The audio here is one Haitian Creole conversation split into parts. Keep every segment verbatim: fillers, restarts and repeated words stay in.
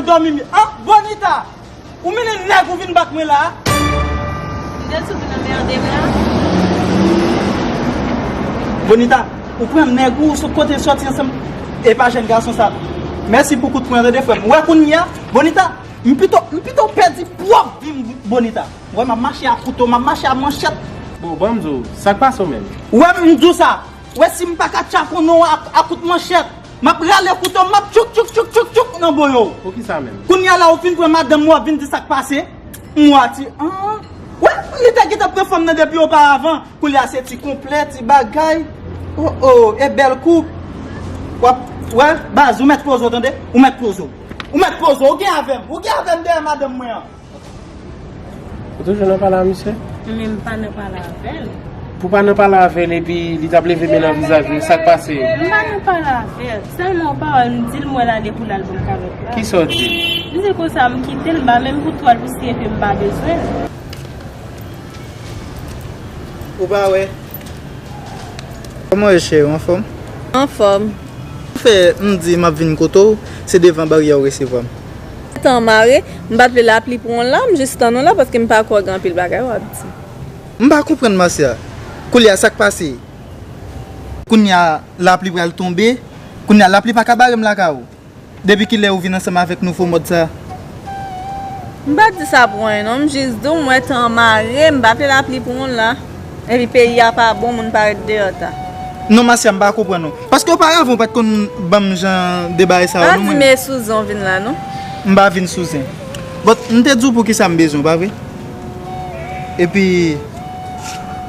Dòmi mi. Ah, Bonita! Ou mennen nèg ou vin bat mwen la a? M te sou vin anmède m la. Bonita, ou pran nèg ou sou kote sòti ansanm. E pa jèn gason sa. Mèsi pou kout pwen an, tande frè m. Ou wè kounye a, Bonita, m pito, m pito pèdi pwòp vi m, Bonita. Ou wè m ap mache ak kouto, m ap mache ak manchèt. Bon, ban m di w, sa k pase w menm? Ou wè m di w sa. Ou wè si m pa ka tchakonnen w ak, ak kout manchèt. M ap rale kouto, m ap tchouk, tchouk, tchouk, tchouk, tchouk nan boyo. Poukisa menm? Kounye a la, ou fin pran madanm, w ap vin di sa k pase. M wè ti, ah. Wè, li te gentan pran fanm nan depi oparavan. Kounye a se ti konplè, ti bagay. Oh, oh, e bèl koup. W ap, wè, baz, ou mèt poze w, tande? Ou mèt poze w. Ou mèt poze w, ou gen avè m. Ou gen avè m dèyè madanm mwen an. Ou toujou nan pale a misye? Men m pa nan pale avè l. Pou pa nan pale avè l epi li t ap leve men nan vizaj ou, sa k pase? M pa nan pale avè l. Sèlman yon pawòl m di l, m wè l ale pou l al ban m kalòt la. Kisa w di? M di konsa, m kite l, m pa menm pou twal pou si epi m pa bezwen l. Ou pa wè? Kòman w ye, cheri, w anfòm? Anfòm. Sa fè m di m ap vin kote w, se devan baryè w resevwa m. Tan mare, m pa t vle lapli pran w la, m jis tann ou la paske m pa kwè gen anpil bagay w ap di. M pa konprann, Marcia. Koulye a, sa k pase? Kounye a, lapli pral tonbe. Kounye a, lapli pa ka bare m lakay ou. Depi kilè ou vin ansanm avèk nouvo mòd sa? M pa t di sa pou anyen non, m jis di w m wè tan an mare, m pa vle lapli pran w la. Epi peyi a pa bon, moun pa ret deyò ta. Non, Marcia, m pa konprann ou. Paske oparavan ou pa t konn ban m jan de bagay sa yo non. Pa di m e sou zen w vin la non. M pa vin sou zen. But, m te di w poukisa m bezwen w, pa vre? Epi,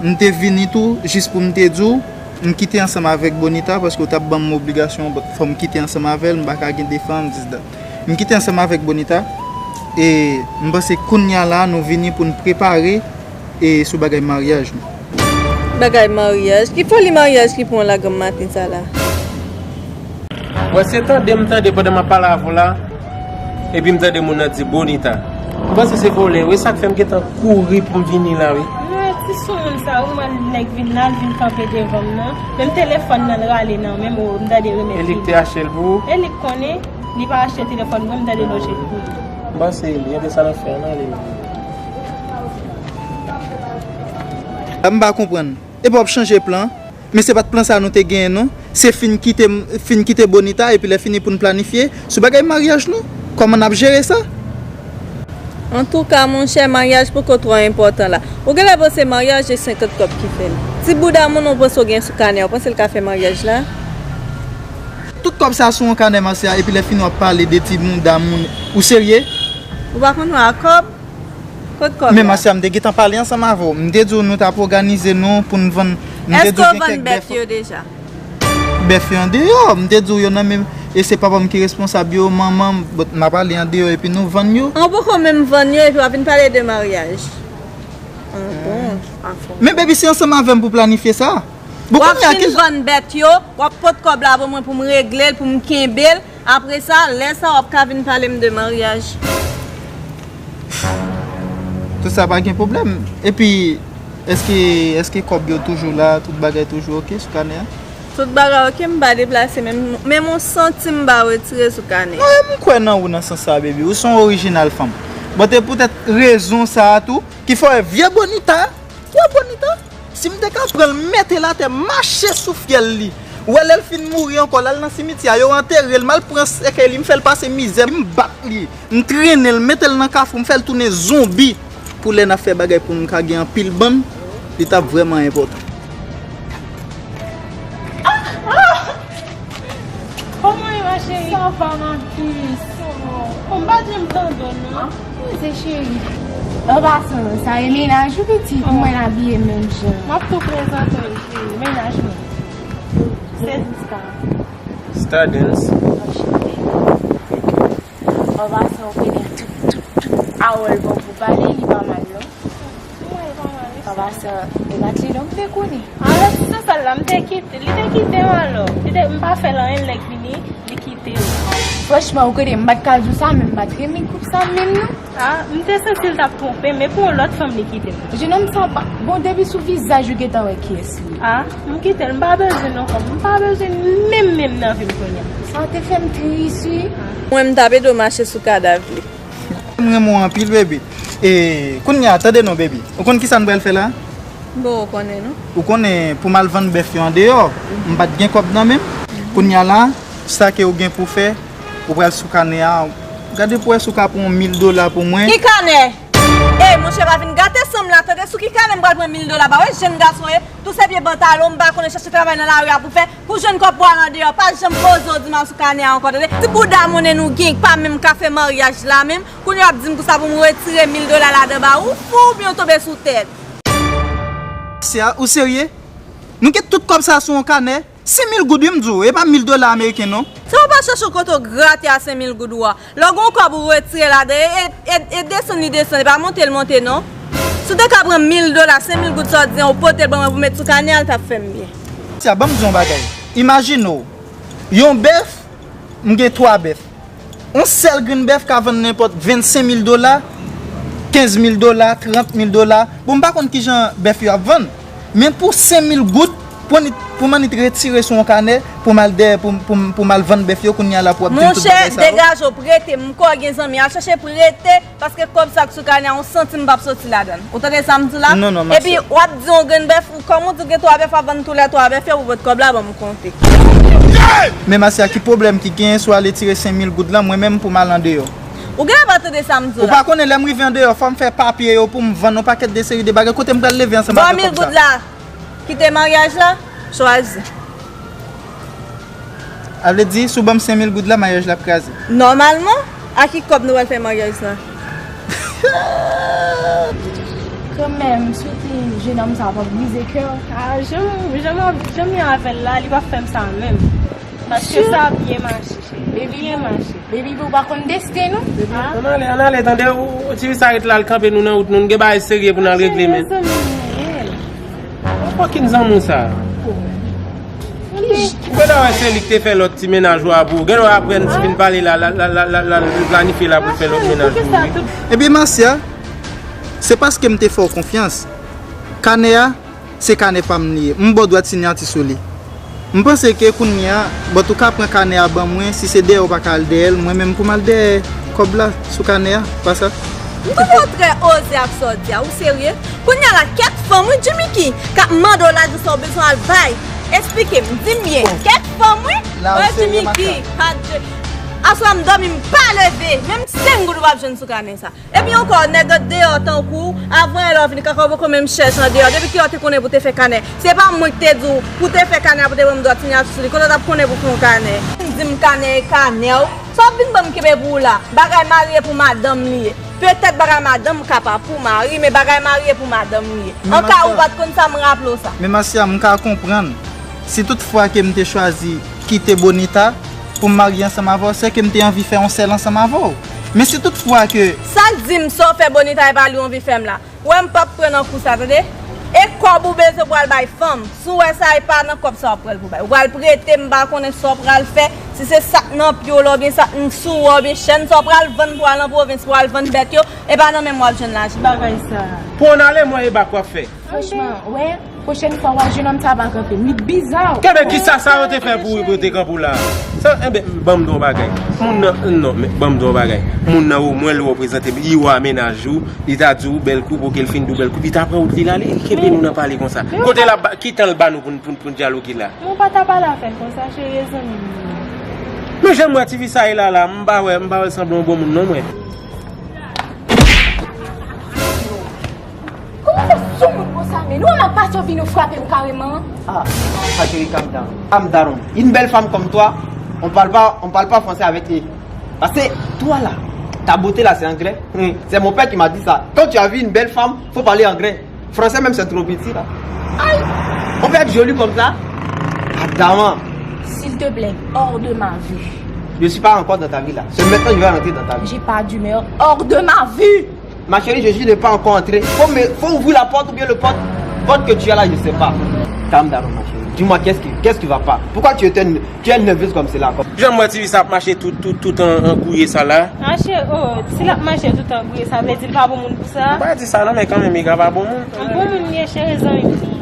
m te vini tou, jis pou m te di w, m kite ansanm avèk Bonita, paske w t ap ban m obligasyon, but fò m kite ansanm avè l, m pa ka gen de fanm, dis dat. M kite ansanm avèk Bonita, e m panse kounye a la, nou vini pou n prepare, e sou bagay maryaj nou. Bagay maryaj? Ki foli maryaj ki pran w la granm maten sa la? Mwen se tande m tande pandan m ap pale avè w la, epi m tande moun nan di Bonita. M panse se vòlè, wi, sa k fè m gentan kouri pou m vini la, wi. Mwen ti soumoun sa, ou wè nèg vin la, l vin kanpe devan m nan. Menm telefòn nan l rale nan men m, o, m tande remèt li. E li k te achte l pou ou? E li k konnen, li pa achte telefòn mwen, m tande l yon chèk pou li. M panse e li, enben sa n ap fè, ann ale menm. M pa konprann. Epi w ap chanje plan? Men se pa t plan sa nou te genyen non. Se fin kite, fin kite Bonita epi lè fini pou n planifye sou bagay maryaj nou. Kòman n ap jere sa? Antouka, monchè, maryaj poko twò enpòtan la. Ou genlè panse maryaj se senkant kòb ki fè l. Ti bouda moun ou panse w gen sou kanè, ou panse l ka fè maryaj la? Tout kòb sa sou yon kanè, Marcia, epi lè fini w ap pale de ti bouda moun. Ou serye? Ou pa konn wè a kòb? Kot kòb la? Men Marcia, m te gentan pale ansanm avè w. M te di w nou t ap òganize nou pou n vann. M te di w gen kèk bèf. Èske w vann bèt yo deja? Bèf yo andeyò. M te di w yo nan men, e se papa m ki responsab yo, manman m, but m ap ale andeyò epi nou vann yo. An poko menm vann yo epi w ap vin pale de maryaj. Ah bon, a fò. Men baby, se ansanm avè m pou planifye sa. Bon, w ap kounye a, fin vann bèt yo, w ap pot kòb la ban mwen pou m regle l, pou m kenbe l. Apre sa, lè sa w ap ka vin pale m de maryaj. Tout sa pa gen pwoblèm. Epi, èske, èske kòb yo toujou la, tout bagay toujou oke sou kanè a? Tout bagay oke, m pa deplase, menm, menm yon santim m pa retire sou kanè a. Non, e m kwè nan ou nan sans sa, baby. Ou se yon orijinal fanm. Bon, te poutèt rezon sa a tou, ki fè w wè vye Bonita, vye Bonita. Si m te ka pran l, mete l atè, mache sou fyèl li. Ou wè lè l fin mouri ankò, l al nan simityè a, yo antere l, m al pran sèkèy li, m fè l pase mizè, m bat li, m trennen l, mete l nan kafou, m fè l tounen zonbi. Pou lè n ap fè bagay pou n ka gen anpil bann, li t ap vrèman enpòtan. Kòman e, ma cheri? Sa va, ma pis? Bon, m pa janm tande w, non. Poze, cheri. An pasan, sa e mennaj ou, pitit? M wè n abiye menm jan. M ap tou prezante w, cheri. Mennaj mwen. Se Niska. Stardens. Anchante. An pasan, ou konnen tout, tout, tout pawòl bon pou pale, li pa mal, non. An pasan, e pa t li non m te konnen. Alò, si se sa l la, m te kite, li te kite m alò. Li te, m pa fè l anyen, lè k vini, li kite m. Franchman, ou konnen, m pa t ka di w sa, men m pa t renmen koup sa menm, non. Ah, m te santi l t ap twonpe m, men pou yon lòt fanm li kite m. Jenòm sa pa bon, depi sou vizaj ou gentan wè kiyès li ye. Ah, m kite l, m pa bezwen non kòb, m pa bezwen menm, menm nan vi m kounye a. Sa te fè m tris, wi. Mwen, m t ap ede w mache sou kadav li. M renmen w anpil, baby. E, kounye a, tande non, baby. Ou konn kisa n pral fè la? Bon, ou konnen, non? Ou konnen, pou m al vann bèf yo andeyò, m pa t gen kòb nan men m. Kounye a la, sa ke ou gen pou fè, ou pral sou kanè a. Gade pou wè si w ka pran yon mil dola pou mwen. Ki kanè? Ey, monchè, pa vin gate san m la, tande, sou ki kanè m pral pran mil dola? Pa wè jèn gason ye, tou se vye pantalon, m pa konnen, chache travay nan lari a pou fè, pou jwenn kòb pou al andeyò, pa janm poze w di m al sou kanè a ankò, tande. Ti bouda monnen nou gen, pa menm ka fè maryaj la menm, kounye w ap di m konsa pou m retire mil dola ladan ba ou, ou fou oubyen w tonbe sou tèt? Sè, ou serye? Nou gen tout kòb sa sou yon kanè? Senk mil goud wi m di w, e pa mil dola ameriken non. Sa w pa chèche yon kote w grate a senk mil goud ou a. Lè w gen yon kòb ou retire ladan, e, e, e, e desann li desann, e pa monte l monte non. Si w te ka pran mil dola, senk mil goud sa w di an, ou pote l ban mwen pou m met sou kanè a, l t ap fè m byen. Sè, ban m di w yon bagay. Imajine w, yon bèf, m gen twa bèf. Yon sèl grenn bèf ka vann nenpòt vennsenk mil dola, kenz mil dola, trant mil dola. Bon, m pa konn kijan bèf yo ap vann, men pou senk mil goud, pou annik, pou m annik retire sou yon kanè, pou m al dèyè, pou, pou, pou m al vann bèf yo, kounye a la pou w ap di m tout bagay sa yo. Monchè, degaje w, prete m, m kwè w gen zanmi, al chèche prete, paske kòb sa k sou kanè a, yon santim p ap soti ladan l. Ou tande sa m di w la? Non, non, ma sè. Epi, w ap di yon grenn bèf, kòm ou di w gen twa bèf, w ap vann toulètwa bèf yo pou pot kòb la ban m konte. Men Masya, ki pwoblèm ki genyen si w ale tire senk mil goud lan, mwen menm pou m al andeyò? Ou genlè pa tande sa m di w la. Ou pa konnen lè m rive andeyò, fò m fè papye yo pou m vann yon pakèt de seri de bagay. Kote m pral leve ansanm avèk kòb sa? Ban mil goud la, kite maryaj la, chwazi. A vle di, si w ban m senk mil goud la, maryaj la ap kraze. Nòmalman, a ki kòb nou pral fè maryaj la? Kanmenm, m swete jenòm sa a pa brize kè w. Ah, jan, jan, jan m ye avè l la, li p ap fè m sa menm. Paske sa byen mache, cheri. Byen mache. Baby, pou w pa konn desten nou. Ann ale, ann ale, tande, ou, ou, ti fi sa ret la, l kanpe nou nan wout nou, nou gen bagay serye pou n al regle, men. Mezanmi, Noël. Yon fucking zanmi sa. Ou genlè wè se li ki te fè lòt ti mennaj ou a pou ou. Genlè wè apre n ti fin pale la, la, la, la, la, la, l planifye la pou l fè lòt mennaj pou ou, wi. Ebyen, Masya, se paske m te fè w konfyans. Kanè a, se kanè pa m li ye. M ba w dwa siyati sou li. M panse ke kounye a, bon, ou ka pran kanè a ban mwen, si se dèyè ou pa ka al dèyè l, mwen menm pou m al dèyè kòb la sou kanè a, pa sa? M twouve w trè oze ak sa w di a, ou serye? Kounye a la, kèk fanm, wi, Jimmy Key, k ap mande w lajan sa w bezwen al bay. Eksplike m, di m byen. Kèk fanm, wi. Wi, Jimmy Key, adje. Aswè a m dòmi, m pa leve. Menm senk goud ou p ap jwenn sou kanè sa. Epi ankò, nèg deyò tankou w, avan yè lè w vin kaka w poko menm chèche andeyò. Depi kilè w te konnen pou w te fè kanè? Se pa mwen ki te di w pou w te fè kanè a pou w te ban m dwa siyati sou li. Kote w t ap konnen pou w fè yon kanè? Di m kanè e kanè w. Sa w ap vin ban m kenbe pou w la? Bagay mari e pou madanm li ye. Petèt bagay madanm ka pa pou mari, men bagay mari e pou madanm li ye. An ka ou pa t konn sa, m raple w sa. Men Masya, m ka konprann. Si tout fwa ke m te chwazi kite Bonita pou m marye ansanm avè w, se ke m te anvi fè yon sèl ansanm avè w. Men si tout fwa ke... Sa k di m sa w fè Bonita e pa li w anvi fè m la? Ou wè m p ap pran nan kou sa, tande? E kòb ou bezwen pou al bay fanm. Si w wè sa e pa nan kòb sa w ap pran l pou bay. Ou pral prete, m pa konnen sa w pral fè. Si se sa k nan pye w la oubyen sa k sou ou a oubyen chèn sa w pral vann pou al nan pwovens pou al vann bèt yo, e pa nan men m w ap jwenn lajan. Bagay sa. Pou ann ale, mwen e bak w ap fè. Franchman, wè, pwochèn fwa w wè jenòm sa pa kanpe m. Li biza. Kenbe kisa sa yo te fè pou ou pou yo te kanpe w la? Sa, enben, ban m di w yon bagay. Moun nan, non, men ban m di w yon bagay. Moun nan omwen l reprezante m. Li wa mennaj ou, li ta di w bèl koup, oke l fin di w bèl koup, li ta pran wout li l ale, li kenbe nou nan pale konsa. Kote l ap ba, ki tan l ba nou pou n, pou n, pou n dyaloge la? Men w pa ta pale avè l konsa, cheri, e zanmi m li ye. Men jan m wè tifi sa ye la la, m pa wè, m pa wè l sanble yon bon moun non, mwen. Kòman w fè sou moun konsa, men? Ou wè m ap pase, w vin ou frape m kareman. Ah, ma chérie, calm down. Calm down. Une belle femme comme toi, on parle pas, on parle pas français avec elle. Parce que toi là, ta beauté là, c'est anglais. Hmm. C'est mon père qui m'a dit ça. Quand tu as vu une belle femme, faut parler anglais. Français même, c'est trop petit là. Aïe! On peut être joli comme ça? Adama. S'il te plaît, hors de ma vue. Je suis pas encore dans ta vie là. C'est maintenant que je vais rentrer dans ta vie. J'ai pas d'humeur. Hors de ma vue! Ma chérie, je suis pas encore entré. Faut, me, faut ouvrir la porte ou bien le porte, porte que tu as là, je sais pas. Calm down, ma chérie. Dis-moi, qu'est-ce qui, qu'est-ce qui va pas? Pourquoi tu es, tu es nerveuse comme cela? Jan m wè ti fi sa ap mache tout, tout, tout an, an gouye sa la. Mache, oh, si l ap mache tout an gouye, sa vle di l pa bon moun pou sa? M pa di sa non, men kanmenm, Mika pa bon moun. Bon moun li ye, cheri, zanmi m li ye.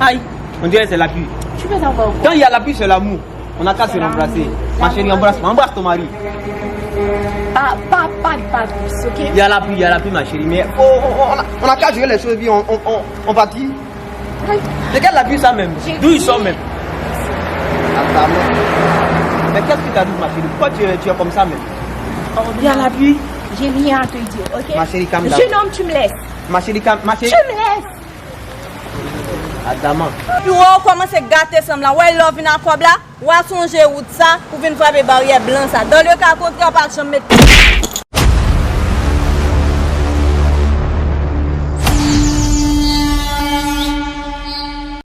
Aïe, on dirait c'est la pluie. Tu fais ça encore? Quand il y a la pluie, c'est l'amour. On n'a qu'à se remplacer. Ma chérie, embrasse-moi, embrasse ton mari. Pas, pas, pas, pas plus, ok? Il y a la pluie, il y a la pluie, ma chérie, mais oh, oh, oh, on a, on a qu'à gérer les choses, puis on, on, on, on partit. Regarde la pluie, ça même. D'où ils sont même? Attends, mais qu'est-ce qui t'arrive, ma chérie? Pourquoi tu es, tu es comme ça même? Il y a la pluie. J'ai rien à te dire, ok? Ma chérie, calme down. Jeune homme, tu me laisses. Ma chérie, calme, ma chérie. Tu me laisses. Adama. Epi wè w kòmanse gate san m la. Wè lè w vin ak kòb la, w a sonje wout sa pou vin frape baryè blan sa. Dans le cas contraire, w pa t janm met.